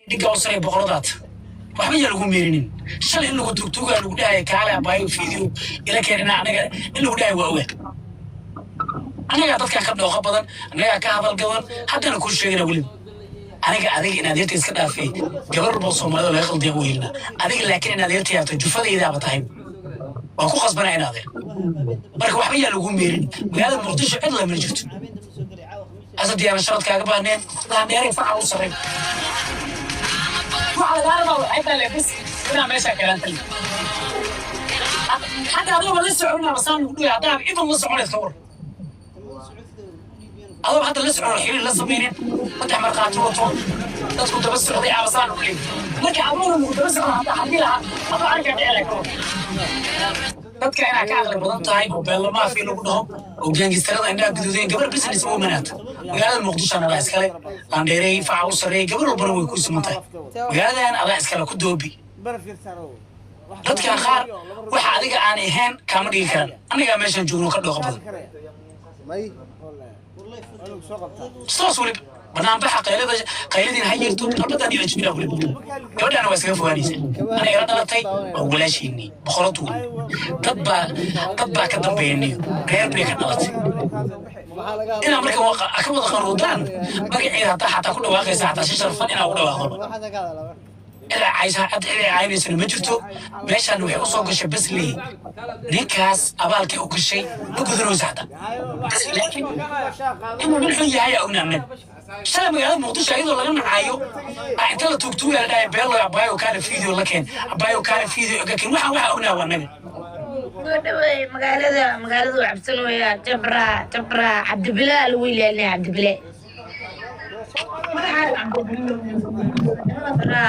Dhiga u saray boqoradaad, waxba yaa lagu meerinin. Shalay in lagu tugtugaa lagu dhahaya, "Kaale abaayo, video ila keenina." Anaga in lagu dhahayo waa oga. Annagaa dadkaa ka dhooqa badan, annagaa ka hadal gadan. Haddana kuu sheegana weliba aniga adiga inaad yarta iska dhaafay, gabar walba oo Soomaalida laga qaldiya u helina adiga, laakiin inaad yarta yaato jufadaydaaba tahay, waa ku qasbana inaad. Marka waxba yaa lagu meerin. Magaalada Muqdisho cid lamana jirto asad yaana sharad kaaga baahneen. Laandheeray faca u sarray, waxa lagaa rabaa waxay tahay bas inaa meesha keelanta. Hadda adooba la socon basaan lagu dhiga, haddaa even la soconayd ka war, adoo hadda la socon, xiriir la samaynin, saddex markhaati wato, dadku daba socday abasaan lagu leeyay. Marka adoona lagu daba socon, hadda haddii lahaa adoo arkaa dhici laha ka war, dadka inaa ka aqli badan tahay oo beellamaafi lagu dhaho oo gangsterada indhaha guduudeen. Gabar business womanaata magaalada Muqdishona adaa iskale, laandheerey faca u sarreeyay, gabar walbana way ku siman tahay. Magaaladan adaa iskale, ku doobi. Dadkan qaar waxa adiga aan ahayn kaama dhigi karan. Annagaa meeshaan joogno ka dhooqa badan saas. Weliba banaanbaxa qaylada qayladiin ha yeerto, qalbadan ila jibina. Weliba gabadhaana waa iskaga fogaanaysa. Ana ila dhalatay, waa walaashiinii, boqorad wey. Dad baa ka dambeeyaniyo reer bay ka dhalatay. Inaa marka ka wada qanuudaan magaceeda, haddaa xataa ku dhawaaqaysa, xataa si sharfan inaa ugu dhawaaqdoba. Cid caysa, cid cid caynaysana ma jirto. Meeshaan waxay usoo gashay basley, ninkaas abaalkay u gashay ma gudanayso xataa, laakiin inuu nin xun yahay ogna. Annaga shalay magaalada Muqdisho iyadoo laga nacaayo aa inta la tuugtuugaya la dhahay, "Beelo abayo, kaale video la keen, abayo, kaale video ka keen." Waxaa ognaa waa annaga. Soo dhaweey. Magaalada uu cabsanooyaa, jabra jabra Cabdibilaa lagu ilaalinaya, Cabdibile. Jabra,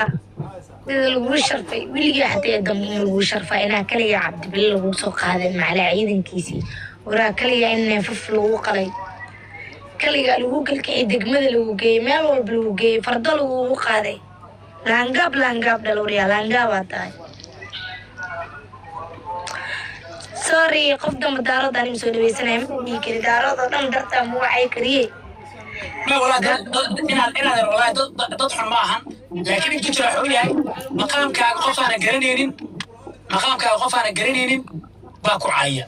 sida laguu sharfay weligaa xataa dambe in laguu sharfaa, inaa kaliya Cabdibile laguu soo qaaday macalaa ciidankiisii waraa, kaliya in neefaf lagu qalay, kaligaa lagu kalkiciyay, degmada lagu geeyey, meel walba lagu geeyey, fardo lagugu qaaday. Laangaab, laangaab dhalowriyaa, laangaabaa tahay. Sorry, qof damba daarood anima soo dhaweysanaya ma dhihi kari. Daarood oo dhan dartaa ma wacay kariye. Ma walaa inaad walaa dad xun ma ahan, laakiin intu jira wuxuu yahay maqaamkaaga qof aanan garanaynin, maqaamkaaga qof aanan garanaynin baa ku caaya.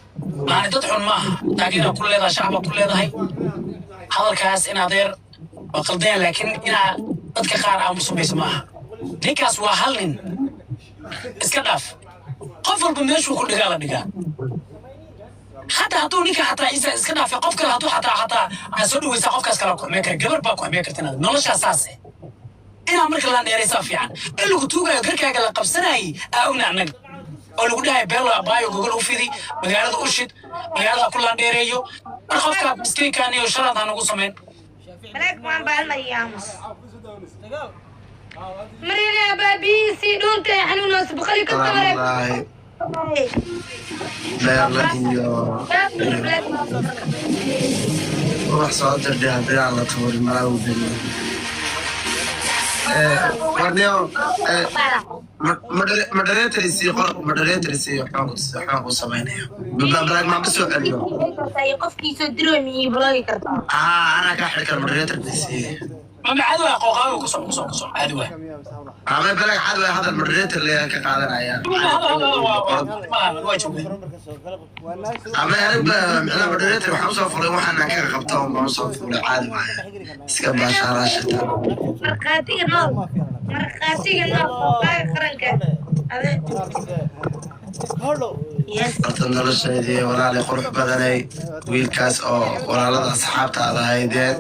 Maani dad xun ma aha, taageera ku leedahay, shacba ku leedahay. Hadalkaas in adeer waa qaldeen, laakiin inaa dadka qaar aamusumayso ma aha. Ninkaas waa hal nin, iska dhaaf. Qof walba meeshuu ku dhigaa la dhigaa. Xataa hadduu ninka xataa isa iska dhaafay, qof kale hadduu xataa aad soo dhaweysaa, qofkaas kala ku xumeen kara, gabar baa ku xumeen karta. Inaad noloshaa saase inaa marka la dheeraysaa fiican. In lagu tuugayo, garkaaga la qabsanayay aa ogna annaga, oo lagu dhahay, "Beelo abaayo, gogol u fidi, magaalada u shid, magaalada ku laandheereeyo." Mar qofkaa miskiinkaan iyo sharaad ha nagu samayn. Black man baan mariyaamos Marina baabiisi dhuunta xanuunaas 150 wareeg. Wallaahi beerla iyo wax soo dirdhay haddii aan la tuurin malaa u beriyo. Warniyo, moderator isii qor, moderator isii. Waxbaan ku samaynaya, black maan ka soo celiyo. Qofkiisoo diroy miyay blocki kartaa? Aa, anaa kaa xiri kara, moderator isii. Mama, caadi waa, qooqaaga ku soco, ku soco, ku soco, caadi waa. Ama black cad waa hadal, moderator leeyahay ka qaadanaya. Waa joogay. Ama aniga micnaha moderator waxaan usoo furay, waxaan ka qabta un baan usoo furay. Caadi waaya, iska baashaaraashata. Markhaatiga nool, markhaatiga nool, qooqaaga qaranka ade. Yes. Horta noloshaydii walaali qurux badanay, wiilkaas oo walaalada asxaabta aad ahaydeen,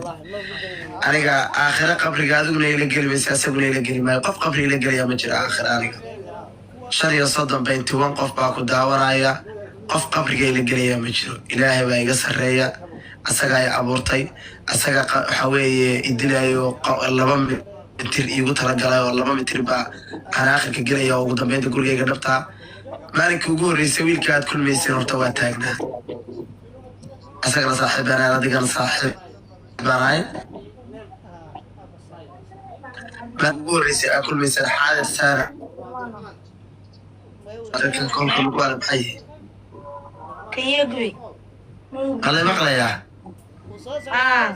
aniga aakhire qabriga adiguna ila geli maysa, asaguna ila geli maayo. Qof qabri ila gelaya ma jiro aakhire. Aniga 35.1 qof baa ku daawanaya, qof qabriga ila gelaya ma jiro. Ilaahay baa iga sarreeya, asagaa i abuurtay, asaga waxa weeye idilayo, 2 mitir iigu talagalay, oo 2 mitir baa aan aakhirka gelaya, oo ugu dambeynta gurigayga dhabtaa. Maalinkii ugu horreysay wiilka aad kulmayseen horta waa taagnaa, asagana saaxiib baan ahay, adigana saaxiib baan ahay. Maalinka ugu horreysay aad kulmayseen xaadir saara, dadkan koolka lagu ala maxay yihiin? Kanyagui. Qalay maqlayaa. Ah.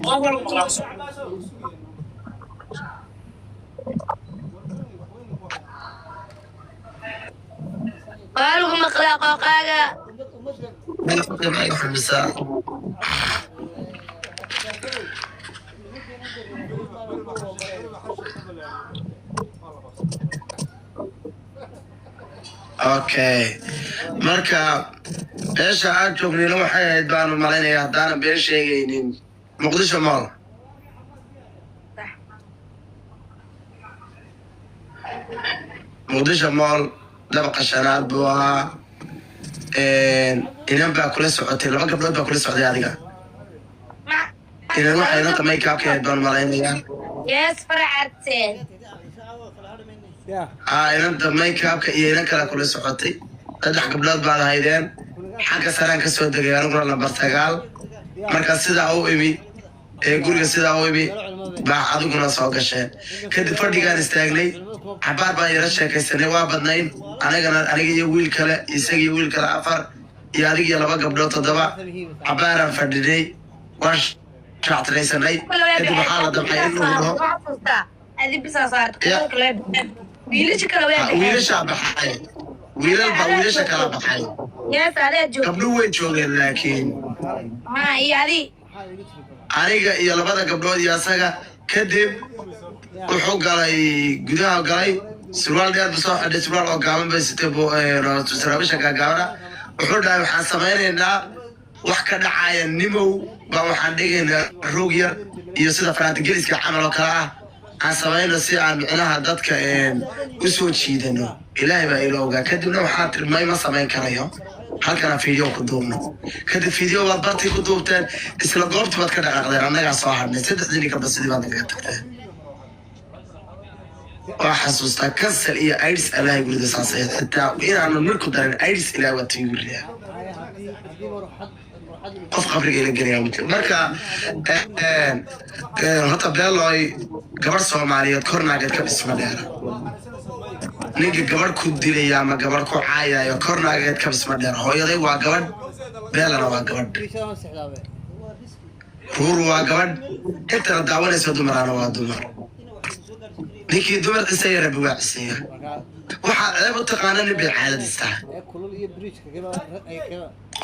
Waa lagu maqlaa, ku soco. Maqlaa qooqaaga. Xumisaa. Okay, marka beesha aan joognayna waxay ahayd baanu malaynaya, haddaanan been sheegaynin, Muqdisho Mall. Muqdisho Mall dabaqa shanaad buu ahaa. Inan baa kula socotay, laba gabdhood baa kula socday adiga. Inan waxay inanta makeupka ahayd baan malaynayaa. Yes, faracadteen. Aa, inanta makeupka iyo inan kale kula socotay, saddex gabdhood baad haydeen. Xagga saraan ka soo degay aniguna lambar 9. Marka sidaa u imi ee guriga sidaa u imi baa adiguna soo gasheen. Kadib fadhigaan istaagnay, xabaar baan yara sheekaysanay. Waa badnayn anigana, aniga iyo wiil kale, isaga iyo wiil kale, afar, iyo adig iyo laba gabdhood, toddoba. Xabaaraan fadhinay, waan shactiraysanay. Kadib waxaa la damcay in lagu dhaho Wiilasha kale way baxeen. Wiilashaa baxay, wiilal baa wiilasha kala baxay. Yes, adaa joogta. Gabdho way joogeen laakiin. Ha, iyo adi. Aniga iyo labada gabdhood iyo asaga. Kadib wuxuu galay gudaha, galay, surwaal dheer bu soo xidhay, surwaal oo gaaban bay sitay, saraabiisha gaagaabana. Wuxuu dhahay, waxaan samaynaynaa wax ka dhacaya nimow baa, waxaan dhigaynaa roog yar iyo sida faraantigeliska camal oo kale ah aan samayno, si aan micnaha dadka u soo jiidano. Ilaahay baa ila ogaa. Kadibna waxaa tiri, may, ma samayn karayo, halkana video ku duubno. Kadib video baad bartii ku duubteen, isla goobtii baad ka dhaqaaqdeen, annagaa soo hadhnay saddexdii gabdho, sidii baad nagaga tagteen. Waa xasuustaa. Kansal iyo AIDS Allahay gurida saasay, xitaa inaanu mir ku darin AIDS Ilaah waa tii guridaa. Qof qabriga ila gelaya ma jiro. Marka horta Beeloy, gabadh Soomaaliyeed kor naageed ka dhisma dheera. Ninka gabadh ku dilaya ama gabadh ku caayayo, kor naageed ka dhisma dheera. Hooyaday waa gabadh, Beelana waa gabadh, Ruur waa gabadh, intana daawanaysa dumaraana waa dumar. Ninkii dumar ciseeya, Rabbi waa ciseeya. Waxaad ceeb u taqaana nin bay caadadiis tahay.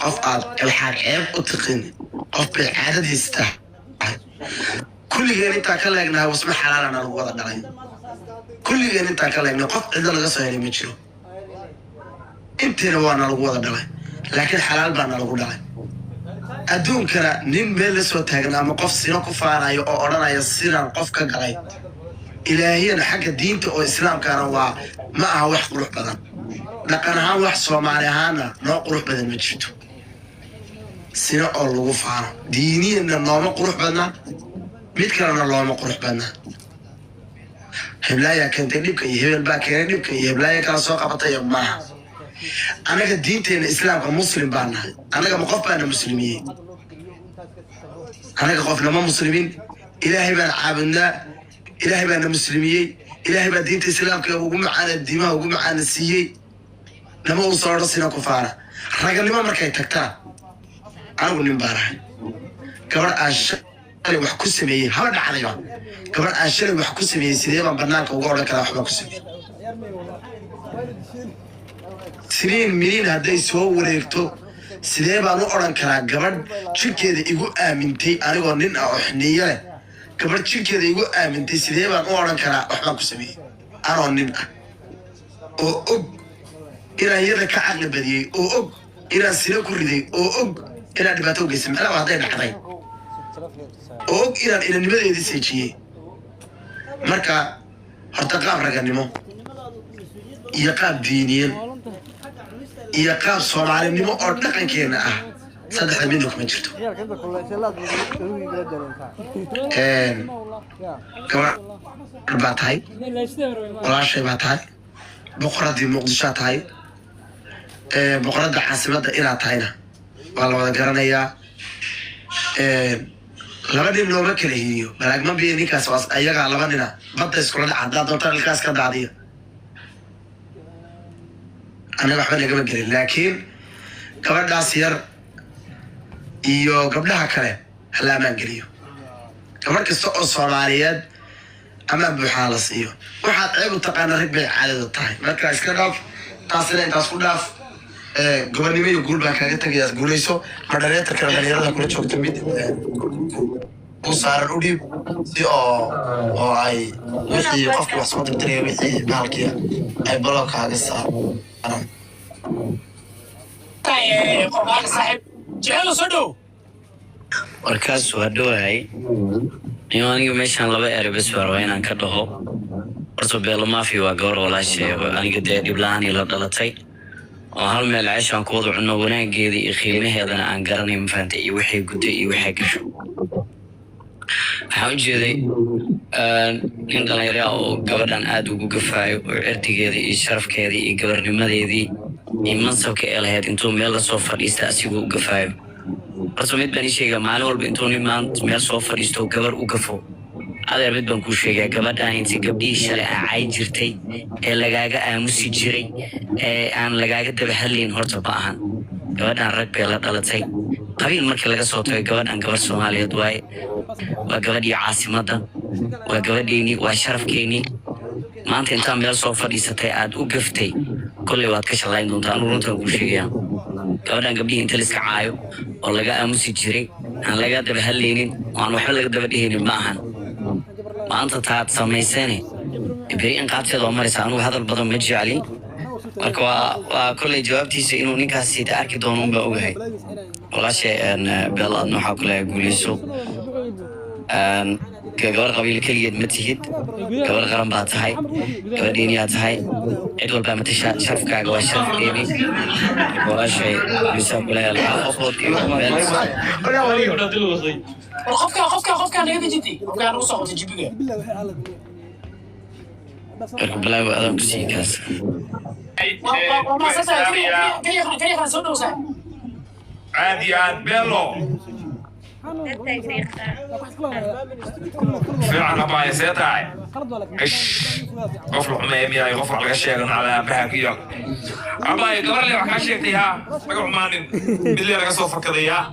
Qof aad waxaad ceeb u tiqin, qof bay caadadiis tahay. Kulligeen intaa ka leegnahay wasma xalaalana lagu wada dhalay. Kulligeen intaa ka leegnay, qof cidlo laga soo helay ma jiro. Intiina waana lagu wada dhalay, laakiin xalaal baana lagu dhalay. Adduunkana nin meel la soo taagan ama qof sino ku faanayo oo odhanaya sinaan qof ka galay, ilaahiyana xagga diinta oo islaamkana waa ma aha wax qurux badan. Dhaqan ahaan, wax Soomaali ahaana noo qurux badan ma jirto sino oo lagu faano. Diiniyana nooma qurux badna, mid kalena looma qurux badna. Heblaayaa keentay dhibka iyo hebel baa keenay dhibka iyo heblaaya kala soo qabatay maaha. Annaga diinteena islaamka muslim baa nahay. Annaga ma qof baana muslimiyey? Annaga qofnama muslimiin. Ilaahay baan caabudnaa, Ilaahay baana muslimiyey, Ilaahay baa diinta islaamka ugu macaana, diimaha ugu macaana siiyey. Nama uu soo odhan sina ku faana. Raganimo markay tagtaan, anigu nin baan ahay. Gabadh aan shalay wax ku sameeyey, haba dhacdayba, gabadh aan shalay wax ku sameeyey, sidee baan banaanka uga odhan karaa waxbaan ku sameeyey? Siniin miniin hadday soo wareegto, sidee baan u odhan karaa gabadh jirkeeda igu aamintay, anigoo nin ah oo xiniyo leh, gabadh jirkeeda igu aamintay, sidee baan u odhan karaa waxbaan ku sameeyey, anoo nin ah oo og inaan iyada ka caqli badiyey, oo og inaan sino ku riday, oo og inaan dhibaato u geystay, macnaha hadday dhacday, oo og inaan inanimadeedii seejiyey? Marka horta qaab raganimo iyo qaab diiniyan iyo qaab soomaalinimo oo dhaqankeena ah, saddexda midna kuma jirto. Gabadh baa tahay, walaashay baa tahay, boqoradii Muqdishoa tahay. Boqoradda caasimadda inaad tahayna waa la wada garanayaa. Laba nin looma kala hiiriyo balaagma biyo. Ninkaas waa ayagaa laba nina badda iskula dhaca. Haddaad doontaan ilkaas ka daadiya, anaga waxba nagama gelin. Laakiin gabadhaas yar iyo gabdhaha kale hala amaan geliyo. Gabadh kasta oo Soomaaliyeed amaan buuxaa la siiyo. Waxaad ceeb u taqaana, rag bay caadada tahay. Marka iska dhaaf taasina, intaas ku dhaaf. Gobonnimo iyo guul baan kaaga tegayaa. Guuleyso. Moderatorkana dhalinyarada kula joogta mid u saaran u dhiib, si oo ay wixii qofkii wax soo dirdiraya, wixii bahalkii, ay block kaaga saaraan. Qorbaale saaxiib jecelo, soo dhow. Warkaas waa dhowahay niyo. Aniga meeshaan laba erey bes baa rabaa inaan ka dhaho. Horta Beelo Maafi waa gabar walaashay oo aniga dee dhib la-aan ila dhalatay, oo hal meel ceeshaan ku wada cunno, wanaageeda iyo qiimaheedana aan garanay, ma fahantay, iyo waxay gudday iyo waxay gasho. Waxaan u jeeday nin dhalinyaro ah oo gabadhan aada ugu gafaayo, oo cirdigeeda iyo sharafkeedii iyo gabarnimadeedii iyo mansabka ee lahayd intuu meel lasoo fadhiista asigoo u gafaayo. Horta mid baan ii sheegaa: maalin walba intuu nin maanta meel soo fadhiisto gabar u gafo, adeer, mid baan kuu sheegaa: gabadhaan inta gabdhihii shalay aa cay jirtay ee lagaaga aamusi jiray ee aan lagaaga daba hadlayn horta ma ahan. Gabadhaan rag bay la dhalatay. Qabiil markii laga soo tago, gabadhan gabar Soomaaliyeed waaye, waa gabadhii caasimadda, waa gabadheynii, waa sharafkeynii. Maanta intaa meel soo fadhiisatay aad u gaftay, kolley waad ka shalayn doontaa. Anugu runtaan kuu sheegaya, gabadhan gabdhihii inta laiska caayo oo laga aamusi jiray, aan laga daba hadlaynin oo aan waxba laga daba dhehaynin ma ahan. Maanta taad samaysane, beri in qaabteeda waa maraysa. Anugu hadal badan ma jecli. Marka waa kolley jawaabtiisa inuu ninkaasi arki doono unbaa ogahay. Walaashay Beel, aadna waxaa ku leeyahay guuleyso. Gabar qabiil keligeed ma tihid, gabar qaran baa tahay, gabadheeniyaa tahay, cid walbaa matasha. Sharafkaaga waa sharafkeeni. Walaashay, guuleysaa ku leeyahay. Laba qofood iyo meel. War qofka naga dejintay, qofkaa nagu soo qabtay jibiga. Marka balaago adaan ku sii kaas. Waa maasantahay. Kariiqan, soo dhow saaxiib. Aad iyo aad, Bello. Fiican abaaye, see tahay? Ish, qof la xumeeya miyahay? Qof wax laga sheego nacda aabaha iyo abaaye. Gabar le wax kaa sheegtay, haa, laga xumaanin, mid le laga soo fakaday. Yaa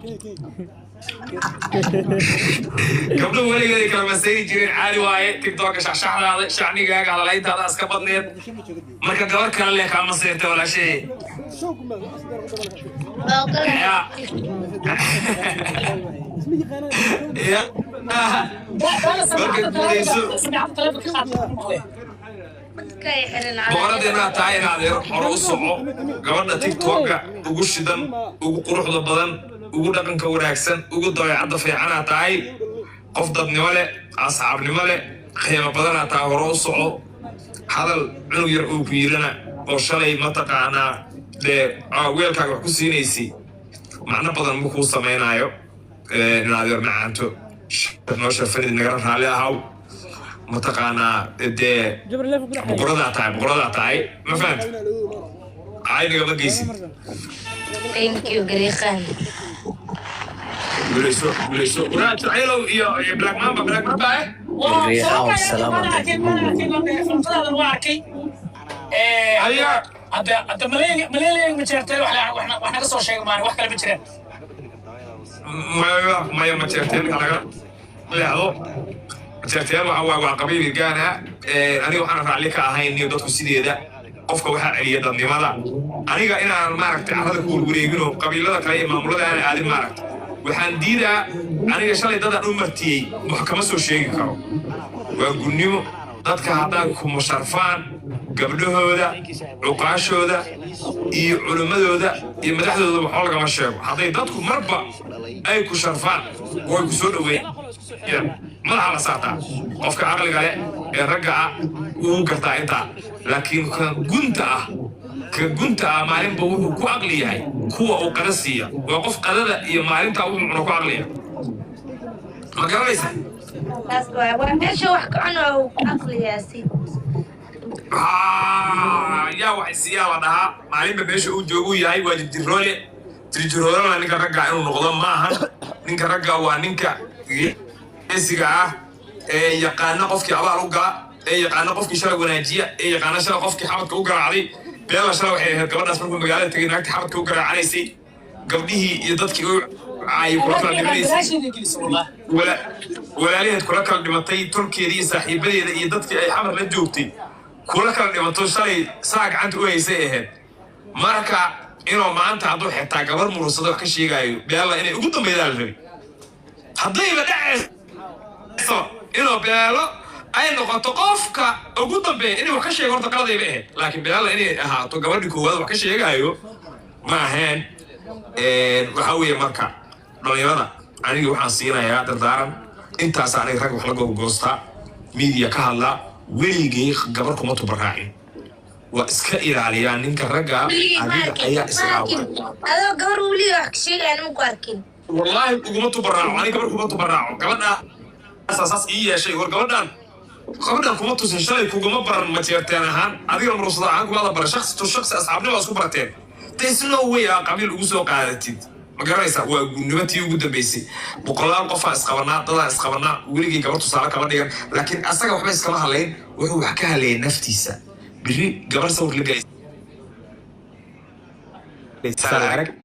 gabdho weligeeday kala masayni jireen, caadi waaye. TikToka shaxshaxdaada, shacnigaaga, hadalayntaada iska badneed. Marka gabar kale leh kaa maseyrtay, walaashay. Ya ya, marka guuleyso. Boqoradeennaa tahay inaad hore u soco. Gabadha TikToka ugu shidan, ugu quruxda badan, ugu dhaqanka wanaagsan, ugu dabeecadda fiicanaa tahay. Qof dadnimo leh, asxaabnimo leh, qiimo badanaa tahay. Hore u soco. Hadal cunug yar uu ku yirana oo shalay mataqaanaa dee weelkaaga wax ku siinaysay, macno badan ma kuu samaynaayo. Inaad yar macaanto noo sharfanid, nagala raalli ahaw. Mataqaanaa dee boqoradaa tahay, boqoradaa tahay, ma fahanta? Cayniga ma geysid. Thank you, Gariiqan. Guuleyso, guuleyso. Waraa Jacaylow iyo Black Mamba, Black Mamba eh. Waa arkay. Haya. Hadda maleelaya ma jeerteen, wax naga soo sheega maan, wax kale ma jiraan. Maya, maya, ma jeerteen laga leexdo. Jeerteen waxa waa qabiil gaana. Aniga waxaan raalli ka ahayn iyo dadku sideeda qofka waxaa celiya dadnimada. Aniga inaan maaragtay carrada ku warwareegin oo qabiilada kale iyo maamulada aan aadin, maaragtay, waxaan diidaa. Aniga shalay dadaan u martiyey wax kama soo sheegi karo, waa gunnimo. Dadka haddaan kuma sharfaan, gabdhahooda, cuqaashooda iyo culimmadooda iyo madaxdooda waxba lagama sheego. Hadday dadku marba ay ku sharfaan oo ay ku soo dhoweeyaan, madaxa la saartaa. Qofka caqliga leh ee ragga ah wuu gartaa intaa, laakiin ka gunta ah, ka gunta ah, maalinba wuxuu ku aqli yahay kuwa uu qada siiya. Waa qof qadada iyo maalintaa wuxuu cuno ku aqliya, ma garanaysa? Taas waa meesha wax ka cuno uu ku aqliyaasi. Yaa wax isiyaa la dhahaa. Maalinba meesha uu joogu yahay waa jirjiroole. Jirjiroolena ninka ragga inuu noqdo maahan. Ninka ragga waa ninka geesiga ah ee yaqaana qofkii abaal u gala, ee yaqaana qofkii shalay wanaajiya, ee yaqaana shalay qofkii xabadka u garaacday. Beela shalay waxay ahayd gabadhaas markuu magaalada tegay naagtii xabadka u garaacanaysay, gabdhihii iyo dadkii u caayay kula kala dhimanaysay, walaalaheed kula kala dhimatay, tolkeedii iyo saaxiibadeeda iyo dadkii ay xamar la joogtay kula kala dhimato, shalay saa gacanta u haysay ahayd. Marka Inuu maanta hadduu xitaa gabar Murursado wax ka sheegaayo, Beella inay ugu dambeydaan la rabay. Haddayba dhacayso inuu Beelo ay noqoto qofka ugu dambeeya inay wax ka sheego, horta qaladayba ahayd, laakiin Beella inay ahaato gabadhii koowaad wax ka sheegaayo ma ahayn. Waxaa weeye marka dhalinyarada aniga waxaan siinayaa dardaaran intaas. Aniga rag wax la gogoostaa, media ka hadlaa, weligay gabar kuma tubaraacin, waa iska ilaaliyaa ninka ragga. Weligay ma Adiga arkin. ayaa Ma israawa. arkin adoo gabar weliga wax ka sheegaya, ma ku arkin. Wallaahi uguma tubaraaco, aniga gabar kuma tubaraaco. Gabadha saas ii yeeshay, war gabadhan kuma tusin shalay, kuguma baran Majeerteen ahaan, adigana Murursada ahaan kumaada baran, shaksi to shaksi, asxaabnimo waa isku barateen. There's no way aa qabiil ugu soo qaadatid, ma garanaysaa? Waa gunnimo tii ugu dambeysay. Boqolaal qofaa isqabanaa, dadaa isqabanaa, weligii gabar tusaale kama dhigan. Laakiin asaga waxba iskama hadlayn, wuxuu wax ka hadlayay naftiisa. Biri gabar sawir la gelaysa arag.